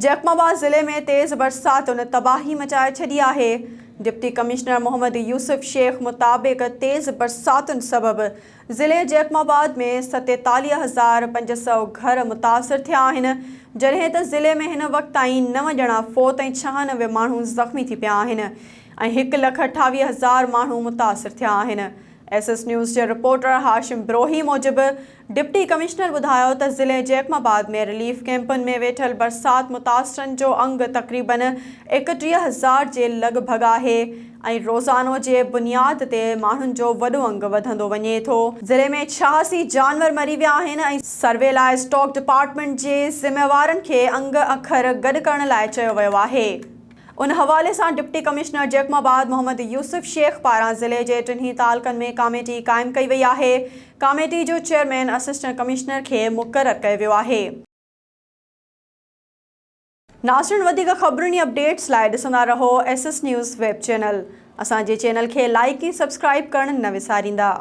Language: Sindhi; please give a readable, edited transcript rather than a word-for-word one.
جيڪب آباد ضلعي ۾ تيز برساتن تباهي مچائي ڇڏي آهي. ڊپٽي ڪمشنر محمد يوسف شيخ مطابق تيز برساتن سبب ضلعي جيڪب آباد ۾ 47500 گهر متاثر ٿيا آهن، جڏهن ته ضلعي ۾ هن وقت تائين نو ڄڻا فوت ۽ 96 ماڻهو زخمي ٿي پيا آهن ۽ هڪ لک 28 هزار ماڻهو متاثر ٿيا آهن. ايس ايس نيوز جي رپورٽر هاشم بروهي موجب ڊپٽي ڪمشنر ٻڌايو ته ضلعي جيڪب آباد ۾ رليف ڪئمپن ۾ ويٺل برسات متاثرن جو انگ تقريبن 31 هزار جي لڳ ڀڳ آهي ۽ روزانو جي بنياد تي ماڻهن جو وڏو انگ وڌندو وڃي ٿو. ضلعي ۾ 86 جانور مري ويا آهن ۽ سروي لاء اسٽاڪ ڊپارٽمينٽ جي ذميوارن کي انگ اکر گڏ ڪرڻ لاء چيو ويو آهي. ان حوالي سان ڊپٽي ڪمشنر جيڪب آباد محمد يوسف شيخ پاران ضلعي جي ٽنهي تعلقن ۾ ڪاميٽي قائم ڪئي وئي آهي، ڪاميٽي جو چيئرمين اسسٽنٽ ڪمشنر کي مقرر ڪيو ويو آهي. ناظرين وڌيڪ خبرن ۽ اپڊيٽس لاء ڏسندا رهو S S news web channel. اسان جي چينل کي لائيڪ ۽ سبسڪرائيب ڪرڻ نه وساريندا.